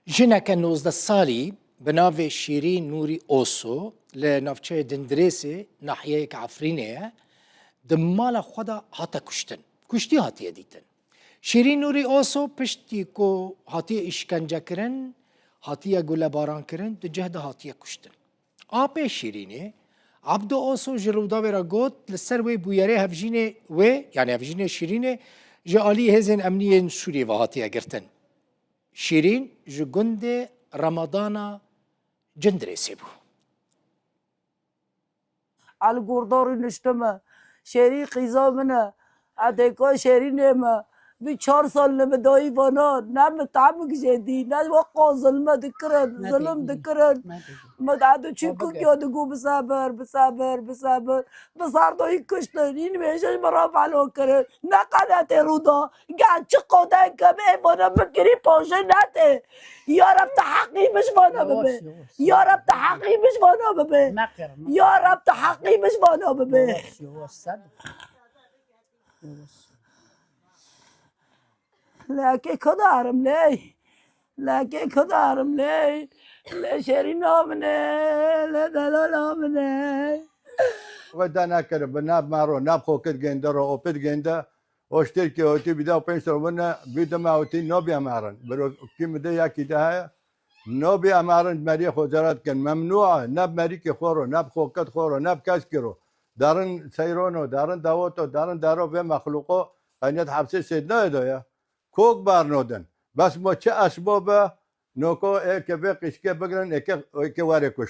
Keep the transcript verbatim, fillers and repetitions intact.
Jineke nozdeh salî bi navê Şîrîn Nûrî Oso li navçeyê Dindirêsê, nahiyeyeke Efrînê ye, di mala xwe de hate kuştin. Kuştî hatiye dîtin. Şîrîn Nûrî Oso piştî ku hatiye îşkencekirin, hatiye gulebarankirin, di cih de hatiye kuştin. Apê Şîrînê, Abdo Oso ji Rûdawê re got, li ser wê bûyerê hevjînê wê, yanî hevjînê Şîrînê, ji alî hêzên emnî yên Sûriyê ve hatiye girtin. Şîrîn ji gundê Remadana Cindirêsê bû. El gordarî niştime. Şêrî qîza min e. Edêka Şêrînê me. Vî çar sal li min dayî vana. Ne min temik jê dî, ne wek zilme dikirin, zilim dikirin. Min edo çi kukiya digo bisebir, bisebir, bisebir. Bi zardayî kuştin, hîn mêje ji min re belo kirin. Ne qenetê rûda. Gel çi qodek ke bê vana bikirî pajê netê. Ya Reb te heqî min ji vana bibe. Ya Reb te heqî min ji vana bibe. Ya Reb te heqî min ji vana bibe. Lekê kudarim ley. Lekê kudarim ley. Le şerîna min e. Le delala min e. Weda nekir bi nav mero, nav xokit gênde ro, opit gênde. O ştêrkê otî bîda û pênc sor wine, bî dime otî nobî emerin. Biro kî mi de yekî de heye. Nobî emerin meriyê xwe cara dikin. Memnû a, ne bi merîkê xwe ro, ne bi xokit xwe ro, ne bi keskî ro. Derin seyrono, derin dawoto, derin dero vê mexlûqo, qeyniyet hepsê sêdnayê de ye. Kok barno din. Bes mo çi esbo be, noko ê ke vê qîşkê bigirin, ê ke, ê ke were ku